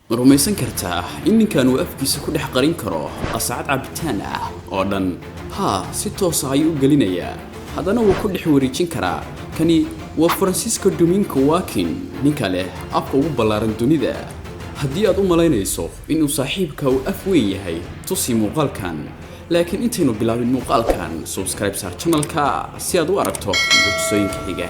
Ma rumaysan kartaa in ninkan uu afkiisa ku dhex qarin karo qasacad cabitaan ah oo dhan? Haa, si toosa ayuu u gelinayaa, haddana wuu ku dhex wareejin karaa. Kani waa Francisco Domingo Joaquin, ninka leh afka ugu ballaaran dunida. Haddii aad u malaynayso inuu saaxiibka uu af weyn yahay, tusi muuqaalkan. Laakiin intaynu bilaabin muuqaalkan, subscribe saar channelka si aad u aragto mucjisooyinka xiga.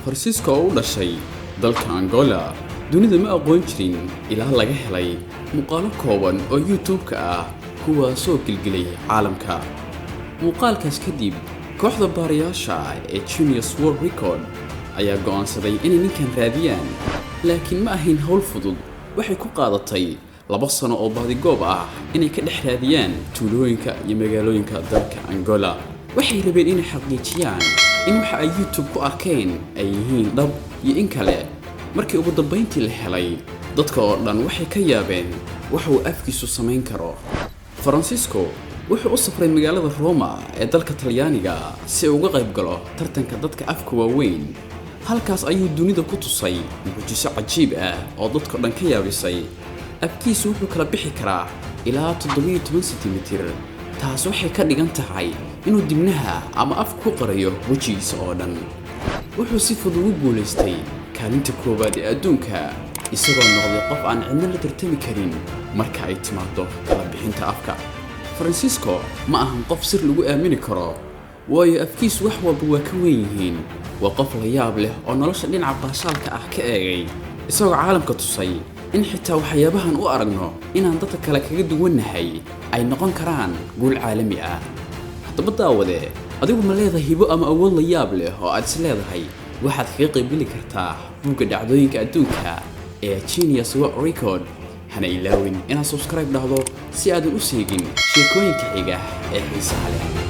Francisco oo u dhashay dalka Angola, dunida ma aqoon jirin ilaa laga helay muuqaalo kooban oo YouTube-ka ah, kuwaasoo gelgelay caalamka. Muuqaalkaas kadib, kooxda baarayaasha ee Genius World Record ayaa go'aansaday inay ninkan raadiyaan, laakiin ma ahayn howl fudud. Waxay ku qaadatay 2 sano oo baadigoob ah inay ka dhex raadiyaan tuulooyinka iyo magaalooyinka dalka Angola. Waxay rabeen inay xaqiijiyaan in waxa ay YouTube ku arkeen ay yihiin dhab iyo in kale. Markii ugu dambayntii la helay, dadka oo dhan waxay ka yaabeen waxa uu afkiisu samayn karo. Francisco wuxuu u safray magaalada Roma ee dalka Talyaaniga si uu uga qayb galo tartanka dadka afka waaweyn. Halkaas ayuu dunida ku tusay mucjiso cajiib ah oo dadka dhan ka yaabisay. Afkiisu wuxuu kala bixi karaa ilaa 17 sentimitir. Taas waxay ka dhigan tahay inuu dibnaha ama afka ku qarayo wejigiisa oo dhan. Wuxuu si fudud ugu guulaystay kaalinta koowaad ee adduunka, isagoo noqday qof aan cidna la tartami karin marka ay timaado kala bixinta afka. Francisco ma ahan qof sir lagu aamini karo, waayo afkiisu wax walba waa ka weyn yihiin. Waa qof la yaab leh oo nolosha dhinaca baashaalka ah ka eegay, isagoo caalamka tusay in xitaa waxyaabahan u aragno inaan dadka kale kaga duwannahay ay noqon karaan guul caalami ah. Haddaba daawade, adigu ma leedahay hibo ama awood la yaab leh oo aad is leedahay waxaad kaga qaybgeli kartaa buugga dhacdooyinka adduunka ee Genius World Record? Hana ilaawin inaad subscribe dhahdo si aadan u seegin sheekooyinka xiga ee xiisaha leh.